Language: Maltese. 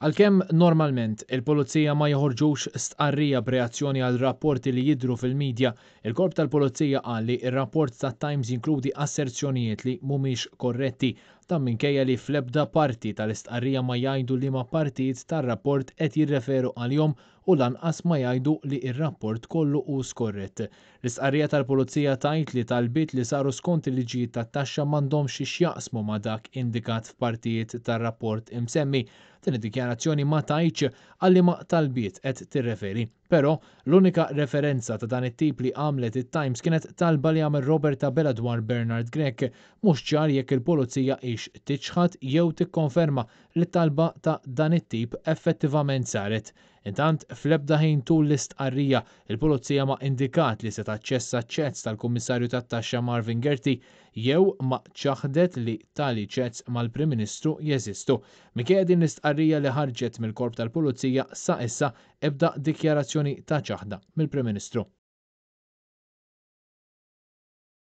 Għalkemm normalment il-Pulizija ma joħorġux stqarrija b'reazzjoni għal rapporti li jidhru fil-midja, il-Korp tal-Pulizija qal li r-rapport tat-Times jinkludi asserzjonijiet li mhumiex korretti. Dan minkejja li fl-ebda parti tal-istqarrija ma jgħidu liema partijiet tar-rapport qed jirreferu għalihom u lanqas ma jgħidu li r-rapport kollu hu skorrett. L-istqarrija tal-Pulizija tgħid li talbiet li saru skont il-liġijiet tat-taxxa m'għandhomx x'jaqsmu ma' dak indikat f'partijiet tar-rapport imsemmi. Din id-dikjarazzjoni ma tgħidx għal liema talbiet qed tirreferi. Però, l-unika referenza ta' dan it-tip li għamlet it-Times kienet talba li għamel Robert Abela dwar Bernard Grech. Mhux ċar jekk il-Pulizija hix tiċħad jew tikkonferma li talba ta' dan it-tip effettivament saret. Intant, fl-ebda ħin tul l-istqarrija, il-Pulizija ma indikat li se taċċessa chats tal-Kummissarju tat-Taxxa Marvin Gerti jew ma ċaħdet li tali chats mal-Prim Ministru jeżistu. Minkejja din l-istqarrija li ħarġet mill-Korp tal-Pulizija sa issa ebda dikjarazzjoni ta' ċaħda mill-Prim Ministru.